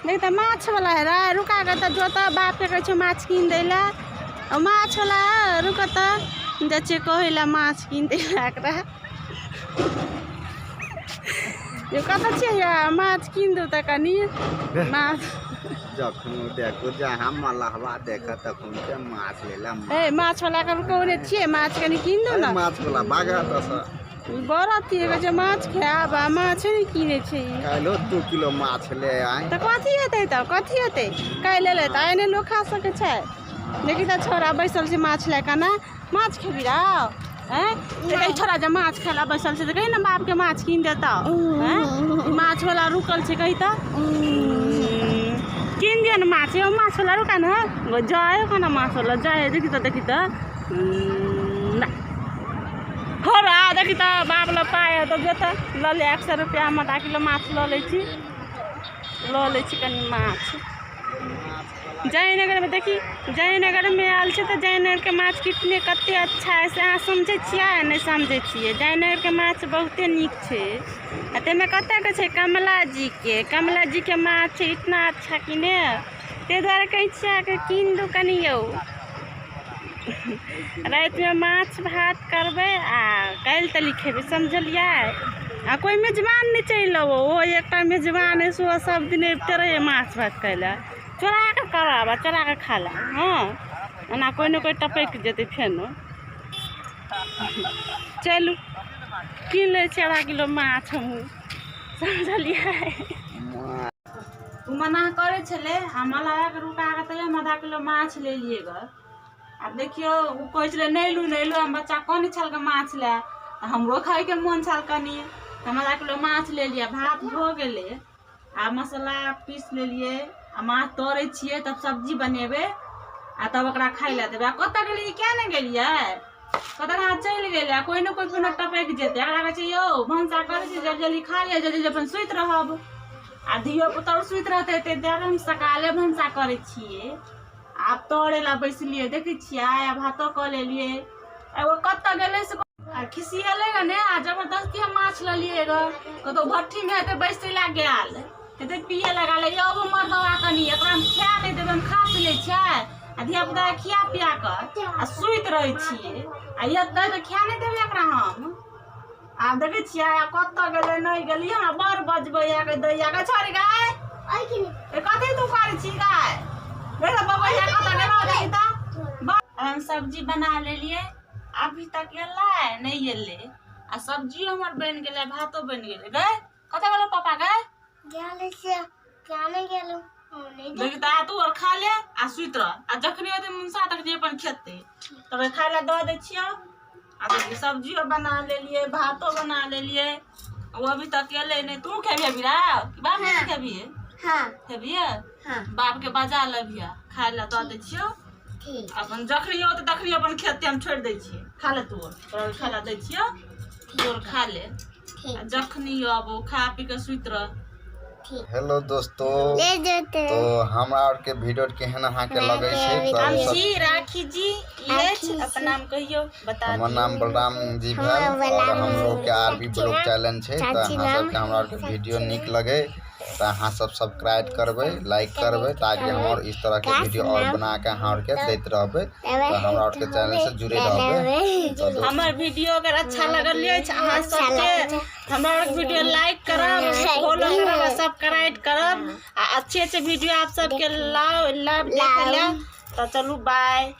देख तऽ माछवला है रे, रुका कऽ तऽ जो तऽ बापके कहै छियौ माछ कीन दै लए। ओ माछवला रुक तऽ जाइ छियै कहै लए माछ कीन दै लए एकरा। यौ कतऽ छियै यौ? माछ कीन दू तऽ कनि माछ। जखनो देखू जहाँ मलहबा देख तखन के माछ लेला। ए माछवला के कहने छियै माछ कनि कीन दू ने। माछवला भागत एतऽसँ। बड़ अथी कहै छै माछ खायब आ माछे नहि कीनै छै ई। काल्हिो 2 किलो माछ ले आय। तऽ कथी हेतै, तब कथी हेतै? काल्हि एलै तऽ आइ नहि लोक खा सकै छै। देखी तऽ छौड़ा बैसल छै माछ लए कऽ ने। माछ खेबही रौ? आँय, देखै छौड़ा जे माछ खाय लए बैसल छै तऽ कही ने बापके माछ कीन देतौ। आँय, माछवला रुकल छै, कही तऽ कीन दियौ ने माछ। यौ माछवला रुका ने, जाय कोना माछवला जाय। देखी तऽ, देखी तऽ ना हो रा, देखी तऽ बाप लग पाइ हेतौ, जो तऽ लऽ ले 100 रुपैआ। हम आधा किलो माछ लऽ लै छी, लऽ लै छी कनि माछ। जयनगरमे देखी, जयनगरमे आयल छै तऽ जयनगरके माछ कितने कते अच्छा है से अहाँ समझै छियै? नहि समझै छियै? जयनगरके माछ बहुते नीक छै। आ ताहिमे कतऽके छै? कमला जीके, कमला जीके माछ छै इतना अच्छा कि ने, ताहि दुआरे कहै छियै अहाँके कीन दू कनि यौ। रातिमे माछ भात करबै आ काल्हि तली खेबै, समझलियै? आ कोइ मेजबान नहि चलि अबो। ओ एकटा मेजबान है, से सब दिन अबिते रहै माछ भात खाय लए। चोरा कऽ करब आ चोरा कऽ खा लेब। हँ, एना कोइ ने कोइ टपकि जेतै फेनो। चलू कीन लै छी आधा किलो माछ हमहूँ, समझलियै? ओ मना करै छलै आ मलाहके रुका कऽ तैयो हम आधा किलो माछ लेलियै गऽ। आब देखियौ, ओ कहै छलै नहि लू, नहि लू। हम बच्चा कनै छल गऽ माछ लए, तऽ हमरो खायके मोन छल कनि, तऽ हम आधा किलो माछ लेलियै। भात भऽ गेलै आ मसाला पीस लेलियै आ माछ तरै छियै, तब सब्जी बनेबै आ तब ओकरा खाय लए देबै। आ कतऽ गेलियै? किया नहि गेलियै? कतऽ अहाँ चलि गेलै? आ कोइ ने कोइ कोनो टपकि जेतै। एकरा कहै छै यौ भनसा करै छी, जल्दी जल्दी खा लिअ, जल्दी जल्दी अपन सुति रहब आ धियो पुतो सुति रहतै। ताहि दुआरे हम सकाले भनसा करै छियै। आब तरै लए बैसलियै, देखै छियै? आ भातो कऽ लेलियै। एगो कतऽ गेलै से आ खिसिएलै गऽ ने। आ जबरदस्ती हम माछ लेलियै गऽ। कतौ भट्ठीमे हेतै बैसै लए गेल हेतै, पिए लगा ले। यौ मर्दवा, कनि एकरा हम खाए नहि देबै। हम खा पी लै छियै आ धिया पुताके खिया पिया कऽ आ सुति रहै छियै आ एतै तऽ खाए नहि देबै एकरा हम। आब देखै छियै आ कतऽ गेलै, नहि गेलियै। हमरा बड़ बजबैया के दैया के छोड़ी गाय। ए कथी तू करै छी गाय? देख तऽ बबैया कतऽ गेलौ, देखी तऽ। हम सब्जी बना लेलियै, अभी तक एलै नहि एलै। आ सब्जियो हमर बनि गेलै, भातो बनि गेलै। गै कतऽ गेलौ पापा गै? देखी तऽ, आ तू आओर खा ले आ सुति रह। आ जखनी होतै मुनसा तखनी अपन खेतै। तब खाय लए दऽ दै छियौ। आ देखी सब्जियो बना लेलियै, भातो बना लेलियै, ओ अभी तक एलै नहि। तू खेबही अभी रा कि बाप के खेबही? हाँ। खेबही? हाँ। बाप के बजा लेबिह, खाय लए दऽ दै छियौ। अपन जखनी औतै तखनी अपन खेतै, हम छोड़ि दै छियै। खा ले तू, तोरा खाय लए दै छियौ, तोर खा ले आ जखनी आबो खा पी के सुति रह। हेलो दोस्तों, तो हमरा आर के वीडियो केहन अहाँ के लगे छै? तऽ हम सब छी राखी जी, ये अपन नाम कहियौ, बता हमर दियौ। नाम बलराम जी भेल और हम लोग के आर बी ब्लॉग चैनल छै। तऽ अहाँ सबके हमरा आर के वीडियो नीक लगे तऽ अहाँ सब सब्सक्राइब करबै, लाइक करबै, ताकि हम और इस तरह के वीडियो और बना के अहाँ आर के दैत रहबै। तऽ हमरा आर के चैनल से जुड़े रहबै। तऽ दोस्त, हमर वीडियो अगर अच्छा लगल अछि अहाँ सबके, हमरा आरके वीडियो लाइक करब, फॉलो करब आ सब्सक्राइब करब आ अच्छे अच्छे वीडियो आप सबके लाओ लाभ देखै लए। तऽ चलू, बाय।